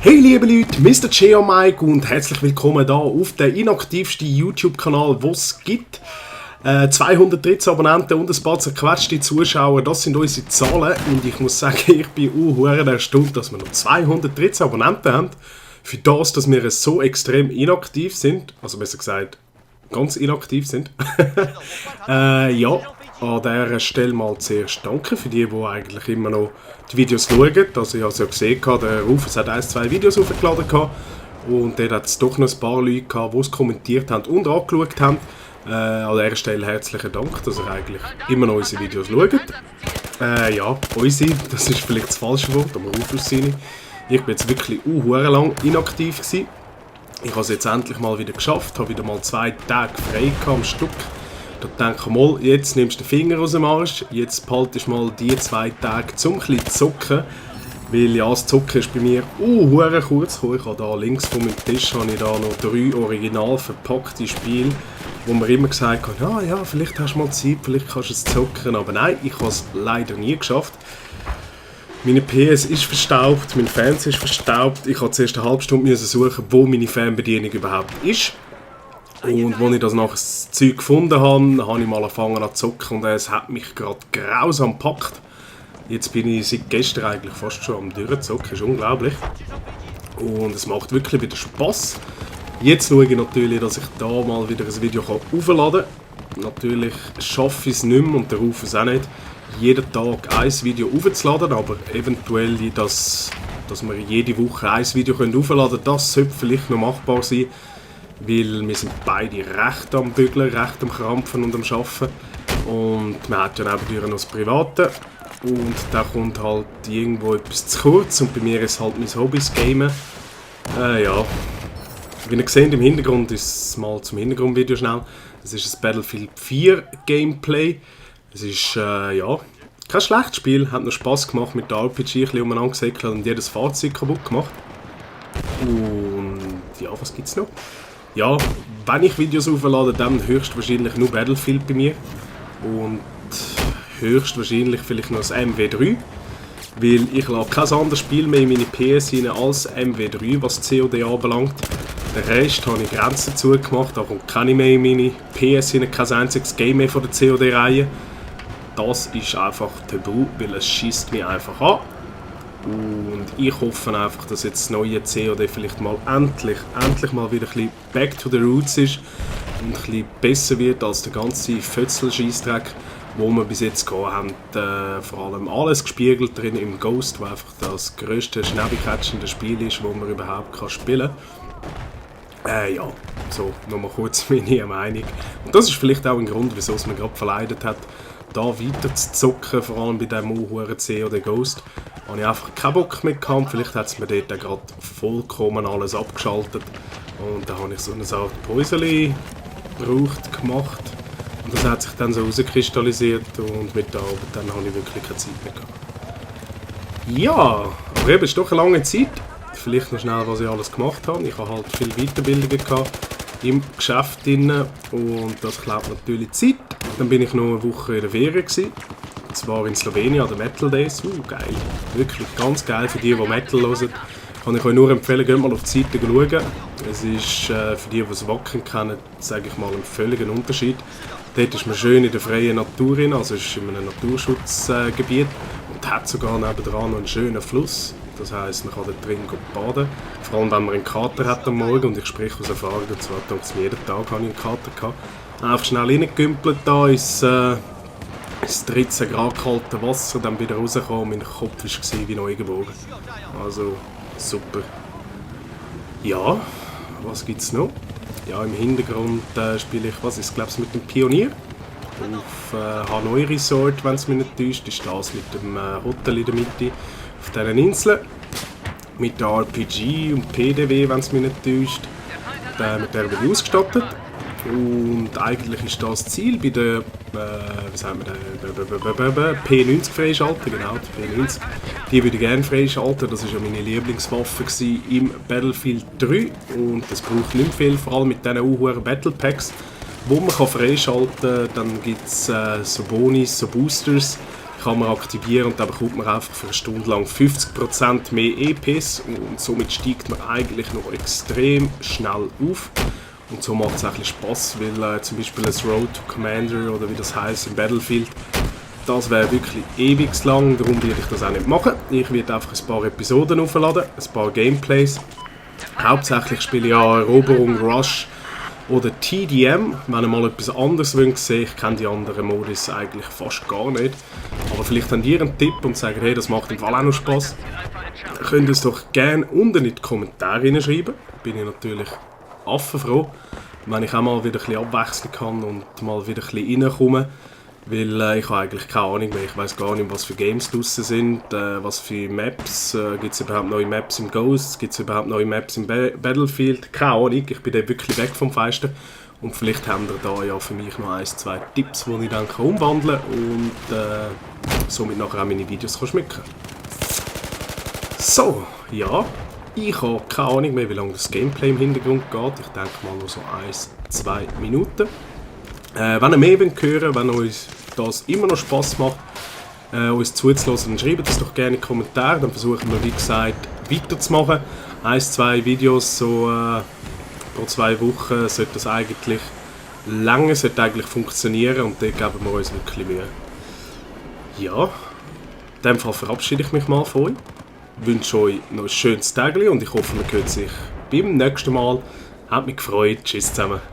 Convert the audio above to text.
Hey liebe Leute, Mr. Geomike und herzlich willkommen hier auf dem inaktivsten YouTube-Kanal, den es gibt. 213 Abonnenten und ein paar zerquetschte Zuschauer, das sind unsere Zahlen und ich muss sagen, ich bin erstaunt, dass wir noch 213 Abonnenten haben. Für das, dass wir so extrem inaktiv sind, also besser gesagt, ganz inaktiv sind. Ja, an dieser Stelle mal zuerst danke für die eigentlich immer noch die Videos schauen. Also ich habe es ja gesehen, der Rufus hat 1-2 Videos hochgeladen und dort hat es doch noch ein paar Leute gehabt, die es kommentiert haben und angeschaut haben. An dieser Stelle herzlichen Dank, dass ihr eigentlich immer noch unsere Videos schaut. Ja, unsere, das ist vielleicht das falsche Wort, aber Rufus seine. Ich bin jetzt wirklich lang inaktiv gewesen. Ich habe es jetzt endlich mal wieder geschafft, habe wieder mal 2 Tage frei am Stück. Da denke ich mal, jetzt nimmst du den Finger aus dem Arsch, jetzt behaltest du mal die 2 Tage zum ein bisschen zocken. Weil ja, das Zocken ist bei mir kurz gekommen. Ich habe da links von meinem Tisch habe ich da noch 3 original verpackte Spiele, wo man immer gesagt hat, ja, vielleicht hast du mal Zeit, vielleicht kannst du es zocken. Aber nein, ich habe es leider nie geschafft. Meine PS ist verstaubt, mein Fernseher ist verstaubt. Ich habe zuerst eine halbe Stunde suchen, wo meine Fernbedienung überhaupt ist. Und als ich das nachher das Zeug gefunden habe ich mal angefangen zu zocken und es hat mich gerade grausam gepackt. Jetzt bin ich seit gestern eigentlich fast schon am Durchzocken, ist unglaublich. Und es macht wirklich wieder Spass. Jetzt schaue ich natürlich, dass ich da mal wieder ein Video aufladen kann. Natürlich schaffe ich es nicht mehr und der Rufus auch nicht, jeden Tag ein Video aufzuladen, aber eventuell, dass wir jede Woche ein Video aufladen können, das sollte vielleicht noch machbar sein. Weil wir sind beide recht am Bügeln, recht am Krampfen und am Arbeiten. Und man hat ja nebendurch noch das Private. Und da kommt halt irgendwo etwas zu kurz. Und bei mir ist halt mein Hobby, das Gamen. Ja. Wie ihr seht, im Hintergrund ist mal zum Hintergrundvideo schnell. Es ist ein Battlefield 4 Gameplay. Es ist, ja, kein schlechtes Spiel. Hat noch Spass gemacht mit der RPG, ein bisschen umeinander gesäckelt und jedes Fahrzeug kaputt gemacht. Und ja, was gibt's noch? Ja, wenn ich Videos auflade, dann höchstwahrscheinlich nur Battlefield bei mir. Und höchstwahrscheinlich vielleicht noch das MW3. Weil ich lade kein anderes Spiel mehr in meine PS rein als MW3, was COD anbelangt. Den Rest habe ich Grenzen zugemacht, da kommt keine mehr in meine PS rein, kein einziges Game mehr von der COD-Reihe. Das ist einfach tabu, weil es schießt mich einfach an. Und ich hoffe einfach, dass jetzt das neue COD vielleicht mal endlich mal wieder ein bisschen back to the roots ist und ein bisschen besser wird als der ganze Fötzel-Scheissdreck, wo wir bis jetzt gehabt haben. Vor allem alles gespiegelt drin im Ghost, wo einfach das grösste, schnäbigcatchende Spiel ist, das man überhaupt spielen kann. Ja, so, nochmal kurz meine Meinung. Und das ist vielleicht auch ein Grund, wieso es mir gerade verleidet hat, da weiter zu zocken, vor allem bei diesem COD Ghost. Da habe ich einfach keinen Bock mehr gehabt. Vielleicht hat es mir dort gerade vollkommen alles abgeschaltet. Und da habe ich so eine Art Päuseli gemacht. Und das hat sich dann so rauskristallisiert und mit der Arbeit dann habe ich wirklich keine Zeit mehr gehabt. Ja, aber eben, es ist doch eine lange Zeit. Vielleicht noch schnell, was ich alles gemacht habe. Ich habe halt viele Weiterbildungen gehabt im Geschäft drin und das klaut natürlich Zeit. Dann bin ich noch eine Woche in der Ferien gewesen. Und zwar in Slowenien an den Metal Days. Geil. Wirklich ganz geil für die Metal hören. Kann ich euch nur empfehlen, geht mal auf die Seite schauen. Es ist für die das Wacken kennen, sage ich mal, ein völliger Unterschied. Dort ist man schön in der freien Natur drin, also ist in einem Naturschutzgebiet und hat sogar nebenan noch einen schönen Fluss. Das heisst, man kann dort drin baden. Vor allem, wenn man einen Kater hat am Morgen, und ich spreche aus Erfahrung, und zwar jeden Tag habe ich einen Kater gehabt. Einfach schnell reingekümpelt da ins 13 Grad kalte Wasser, dann wieder rausgekommen und mein Kopf war wie neu geboren. Also, super. Ja, was gibt's noch? Ja, im Hintergrund spiele ich, was ist, glaube ich, mit dem Pionier. Auf Hanoi Resort, wenn es mich nicht täuscht, ist das mit dem Hotel in der Mitte auf diesen Inseln. Mit der RPG und PDW, wenn es mich nicht täuscht. Mit der bin ich ausgestattet. Und eigentlich ist das Ziel bei der P90 freischalten, genau, die P90. Die würde ich gerne freischalten, das war ja meine Lieblingswaffe im Battlefield 3 und das braucht nicht viel, vor allem mit diesen hohen Battle Packs, wo man freischalten kann. Dann gibt es so Bonis, so Boosters. kann man aktivieren und dann bekommt man einfach für eine Stunde lang 50% mehr EPs und somit steigt man eigentlich noch extrem schnell auf. Und so macht es eigentlich Spaß, weil zum Beispiel ein Road to Commander oder wie das heißt im Battlefield, das wäre wirklich ewig lang, darum werde ich das auch nicht machen. Ich werde einfach ein paar Episoden aufladen, ein paar Gameplays. Hauptsächlich spiele ich ja Eroberung, Rush oder TDM. Wenn ihr mal etwas anderes wollt sehen, ich kenne die anderen Modus eigentlich fast gar nicht. Aber vielleicht habt ihr einen Tipp und sagt, hey, das macht im Fall auch noch Spaß. Dann könnt ihr es doch gerne unten in die Kommentare schreiben. Bin ich natürlich affenfroh, wenn ich auch mal wieder ein bisschen abwechseln kann und mal wieder ein bisschen reinkomme. Weil ich habe eigentlich keine Ahnung mehr. Ich weiß gar nicht, was für Games draussen sind, was für Maps. Gibt es überhaupt neue Maps im Ghost? Gibt es überhaupt neue Maps im Battlefield? Keine Ahnung, ich bin da wirklich weg vom Fenster. Und vielleicht haben wir da ja für mich noch 1, 2 Tipps, die ich dann umwandeln kann und somit nachher auch meine Videos schmücken kann. So, ja. Ich habe keine Ahnung mehr, wie lange das Gameplay im Hintergrund geht. Ich denke mal nur so 1, 2 Minuten. Wenn ihr mehr hören wollt, wenn euch das immer noch Spass macht, uns zuzulassen, dann schreibt es doch gerne in die Kommentare. Dann versuchen wir, wie gesagt, weiterzumachen. 1, 2 Videos so pro 2 Wochen sollte das eigentlich lange, sollte eigentlich funktionieren und dort geben wir uns wirklich Mühe. Ja, in dem Fall verabschiede ich mich mal von euch. Ich wünsche euch noch ein schönes Tag und ich hoffe, man hört sich beim nächsten Mal. Hat mich gefreut. Tschüss zusammen.